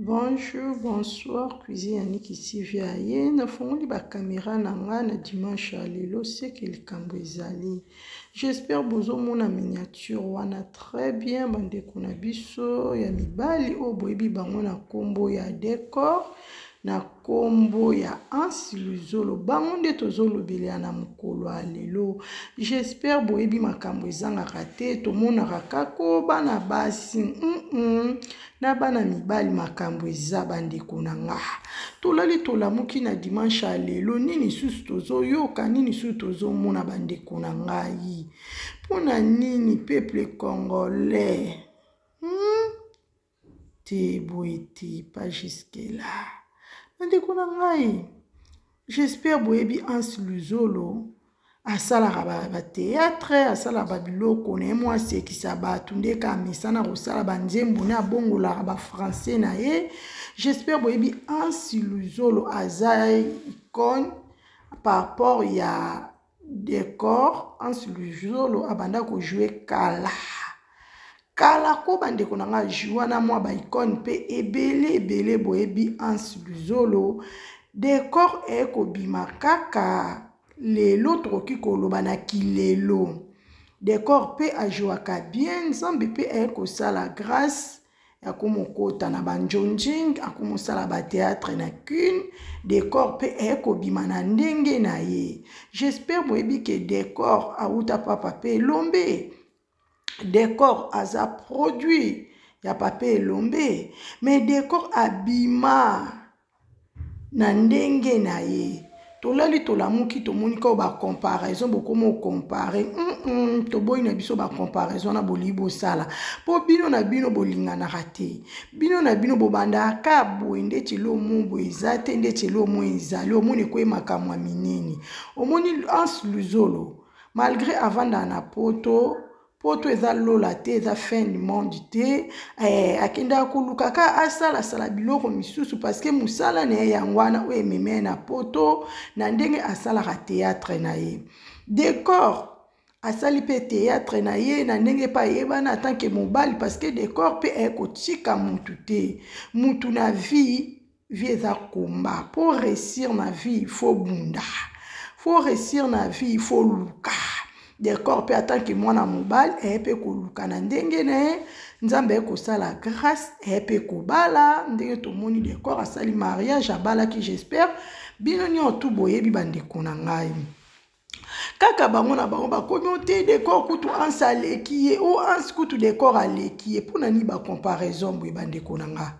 Bonjour, bonsoir, cuisine ya Niki TV aye. Nafongoli ba camera na nga na dimanche ya lelo seke likambo ezali. J'espère bozomona miniature wana très bien bandeko na biso ya mibali oyo boyebi bango na kombo ya decor na kombo ya Ansi Luzolo bango nde tozolobelela na mokolo ya lelo. J'espère boyebi makambo ezangaka te, tomonaka kako bana basi na bana mibali makambo eza bandeko na nga. Tolali tolamuki na dimanche ya lelo, nini susu tozoyoka, nini susu tozomona bandeko na ngai? Mpo na nini peuple congolais? Te boye te, pas jusque là. Bandeko na ngai, j'espère boyebi Hans Luzolo asalaka ba théâtre, asalaka ba biloko na ye mwa asekisa bato nde ka amesana kosala ba nzembo na abongolaka ba français na ye. J'espère boyebi Hans Luzolo aza icône par rapport ya décor. Hans Luzolo abanda kojouer kala kala ko bandeko na nga joua na mwa ba icône mpe ebele ebele. Boyebi Hans Luzolo décor ekobima kaka lelo, tokoki koloba na kilelo décor mpe ajouaka bien. Nzambe mpe aye kosala grâce akomokota na banjonjing, akomosala bateatre na kune. Décor mpe aye kobima na ndenge na ye. J'espère boyebi ke décor awuta papa mpe elombe. Décor aza produit ya papa elombe, mais décor abima na ndenge na ye. Tolali tolamuki tomoni kaka bacomparaison, bokoma ocompare. Toboyi na biso bacomparaison na bolingi bosala mpo bino na bino bolinganaka te. Bino na bino bobandaka boye ndeti elomo boye eza te, ndeti elomo ezali. Omoni ekoyi makambo ya minene. Omoni Hans Luzolo malgré avandaka na poto, poto eza lola te, eza fin du monde te. Akendaka koluka ka asalasala biloko misusu parce que mosala na ye yango wana oyo ememi ye na poto na ndenge asalaka théâtre na ye. Décor asali mpe théâtre na ye na ndenge mpe ayebana en tant que mobali, parce que décor mpe aye kotika mutu te. Mutu na vie, vie eza combat. Po réussir na vie, il faut bunda. Faut réussir na vie, il faut luka. Décor mpe en tant que mwana mobali aye mpe koluka na ndenge na ye. Nzambe aye kosala grâce, aye mpe kobala ndenge tomoni décor asali mariage, abalaki. J'espère bino nyonso tu boyebi bandeko na ngai. Kaka bango na bango bakomi o te décor kutu Hans aleki ye, o Hans kutu décor aleki ye. Mpona nini bacomparaison boye bandeko na nga?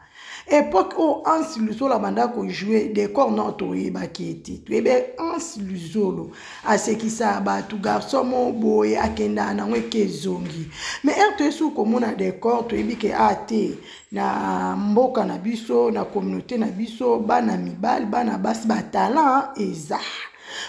Époque oyo Hans Luzolo abanda kojouer, décor no toyebaki ete toyebi Hans Luzolo asekisaka bato, garçon mo boye akendaka nango eke ezongi. Mais ere toye suku komona décor, toyebi ke a te na mboka na biso, na communauté na biso, bana mibali bana basi batalent eza.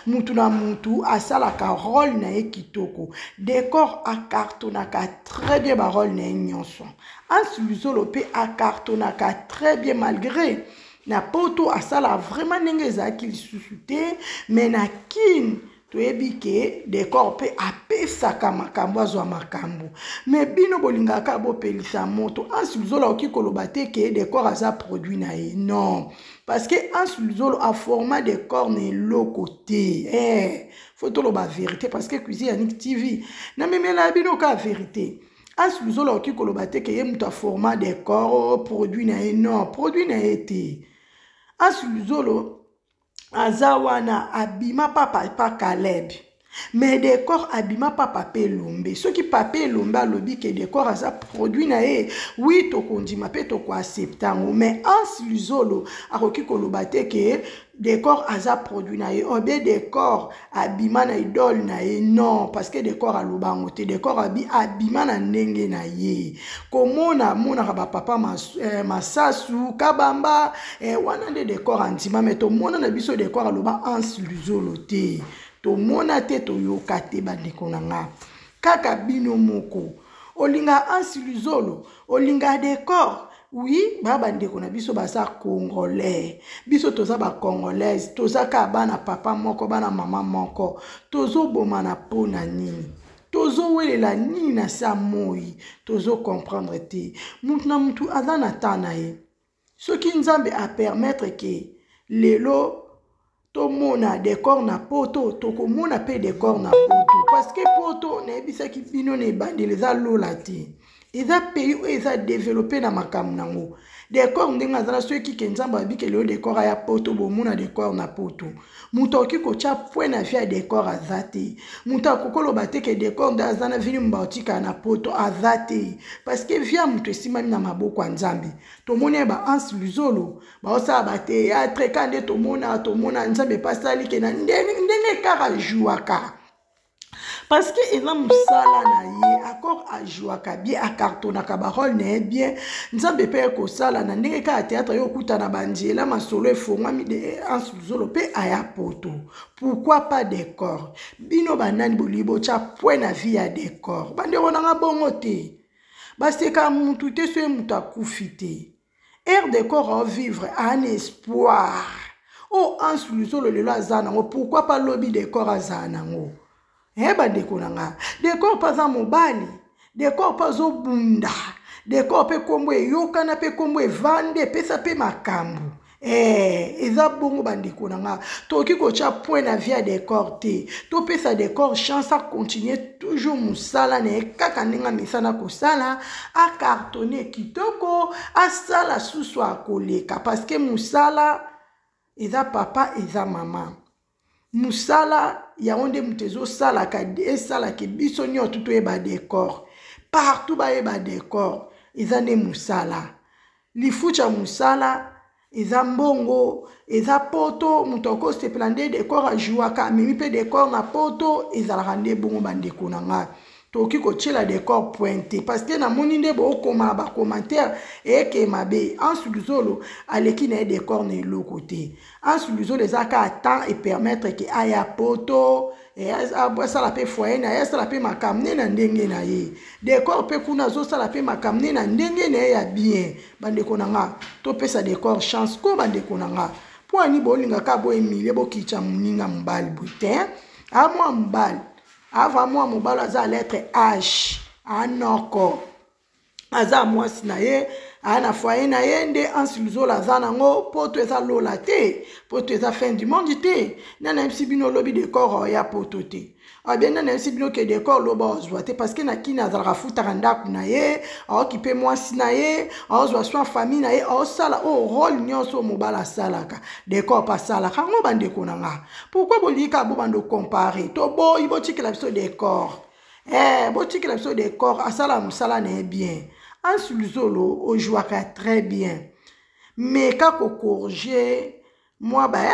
Mutu na mutu asalaka rôle na ye kitoko. Décor acartonnaka très bien barôle na ye nyonso. Hans Luzolo mpe acartonnaka très bien malgré na poto asala vraiment ndenge ezalaki lisusu te, mais na kine toyebi ke décor mpe apesaka makambo, azwa makambo. Mais bino bolingaka bopelisa moto. Hans Luzolo akoki koloba te ke décor aza produit na ye, non, parce que Hans Luzolo aforma décor na eloko te. Faut toloba vérité, parce que cuisine ya Nick TV namemela bino ka vérité. Hans Luzolo akoki koloba te ke ye moto aforma décor, produit na ye, non, produit na ye te. Hans Luzolo aza wana abima papa pa Caleb, mais décor abima pa papa elombe. Soki papa elombe alobi ke décor aza produit na ye, oui, tokondima mpe tokoaccepte yango. Mais Hans Luzolo akoki koloba te ke décor aza produit na ye obe décor abima na idole na ye, non, parce que décor aloba yango te. Décor abi abima na ndenge na ye. Komona amonaka bapapa masasu kabamba wana nde décor andima. Mais tomona na biso décor aloba Hans Luzolo te, tomona te, toyoka te. Bandeko na nga, kaka bino moko olinga Hans Luzolo, olinga décor. Oui, ba bandeko na biso baza congolais, biso toza bacongolaise, toza kaka bana papa moko, bana mama moko. Tozobomana mpo na nini? Tozowelela nini na sa moi? Tozocomprendre te. Mutu na mutu aza na temps na ye. Soki Nzambe a permettre ke lelo tomona decor na poto, tokomona mpe decor na poto, parce que poto nayebisaki bino na ebandeli eza lola te, eza pays oyo eza développé na makambo nango. Decor ndenge aza na, soki ke Nzambe abike lelo decor aya poto, bomona decor na poto. Moto akoki kotya point na vie ya decor aza te. Moto akoki koloba te ke decor nde aza na vini mba otikala na poto, aza te, parce que vie ya moto esimbami na maboko ya Nzambe. Tomoni ya ba Anse Luzolo baosala bateatre ka nde tomona, tomona Nzambe mpe asali ke na ndenge kaka jouaka, parce que eza mosala na ye. Accord ajouaka bien, acartonaka barole na ye bien. Nzambe mpe ekosala na ndenge kaka théâtre ye okutana banzela masolo efongwami de Anse Luzolo mpe aya poto. Pourquoi pas décor? Bino banani bolingi botya point na vie ya décor? Bandeko nanga, bongo te, baseka mutu te soki moto akufi te. Aire décor aovivre un espoir oyo Anse Luzolo lelo aza nango, pourquoi pas lobi décor azala nango? E bandeko na nga, décor mpe aza mobali, décor mpe azobunda, décor mpe nkombo eyokana, mpe nkombo evande, epesa mpe makambo. Eza bongo, bandeko na nga, tokoki kotya point na vie ya décor te. Topesa décor chance acontinue toujours mosala na ye kaka ndenge amesana kosala, acartonne kitoko, asala susu akoleka, parce que mosala eza papa, eza mama. Mosala yango nde moto ezosalaka, esalaka biso nyonso toyeba décor partout, bayeba décor. Eza nde mosala, lifuta ya mosala eza mbongo, eza poto. Moto akosepela nde décor ajouaka, amemi mpe décor na poto, ezalaka nde bongo. Bandeko na ngai, tokoki kotiela décor point te, parce que namoni nde bookoma na bacommentaire eke mabe. Anse Luzolo aleki na ye décor na eloko te. Anse Luzolo eza kaka temps epermettre ke aya poto, asala mpe foyer na ye, asala mpe makambo nde na ndenge na ye. Décor mpe kuna azosala mpe makambo nde na ndenge na ye ya bien. Bandeko na nga, topesa décor chance ko. Bandeko na nga, mpo ani bolingaka boemilie bokitya moninga mobali boye te? Amwa mobali ava, mwa mobali aza lettre H, anoko aza mwasi na ye, aya na foyer na ye nde Anse Luzolo aza nango. Poto eza lola te, poto eza fin du monde te. Nde nayebisi bino olobi décor oya poto te, abien. Nde nayebisi bino ke décor loba ozwa te, parce que na kini azalaka, afutaka ndako na ye, aoki mpe mwasi na ye, aozwa soin famille na ye, aosala oyo rôle nyonso oyo mobali asalaka, décor mpe asalaka yango. Bandeko na nga, pourquoi bolingi kaka bobanda ocompare? Toboyi, botikela biso décor. Botikela biso décor, asala mosala na ye bien. Anse Luzolo ojouaka très bien, mais kaka ocorrige mwa ba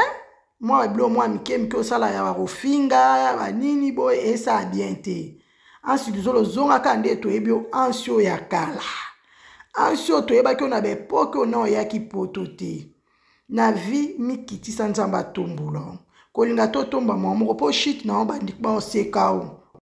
mwa babilo mwa mike mike osala ya bakofinga banini boye, esala bien te. Anse Luzolo, ozongaka nde toyebi yo, Anse oyo ya kala, Anse oyo toyebaki oyo na baépoque oyo na oyaki poto te. Na vie, mikitisa, Nzambe atombola. Kolinga totomba mwa moko mpo shite na yo, bandeko baoseka o.